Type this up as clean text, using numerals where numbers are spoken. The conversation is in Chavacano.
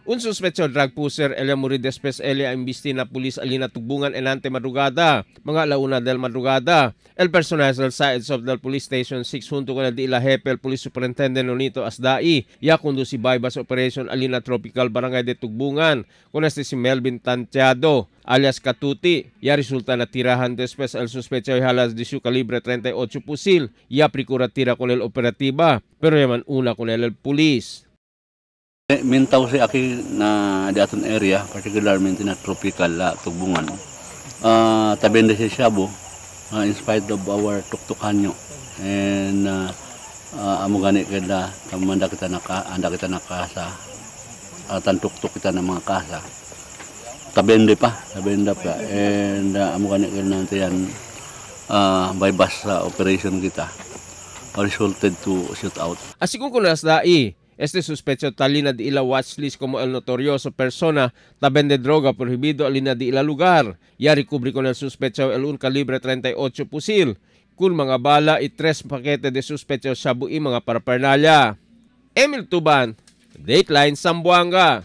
Un sospecho drug pusher elia muri después elia imbisti na pulis alina Tugbungan enante madrugada, mga 1:00 del madrugada. El personaje del sides of del Police Station 6 junto con el de ila jefe el Police Superintendent Nonito Asdai, ya conduci bypass operation alina Tropical Barangay de Tugbungan, con este si Melvin Tantiado, alias Katuti, ya resulta na tirahan después el sospecho y halas de su calibre 38 fusil, ya procura tira con el operativa, pero yaman una con el police. Mintaw si aki na di aton area, particularmente na tropical la Tugbungan. Tabende si shabu, in spite of our tuktukanyo. And amo gani kada tamanda kita naka, anda kita nakasa, tantuktuk kita ng mga kasa. Tabende pa. And amo gani kada nanti yan bypass operation kita resulted to shoot out. Asikong kunas dai. Este sospecho talina de ila watchlist como el notorioso persona ta vende droga prohibido alina de ila lugar. Ya recubri con el sospecho el un calibre 38 fusil, con mga bala y 3 paquete de sospecho shabu y mga parapernalya. Emil Tuban, Dateline Zamboanga.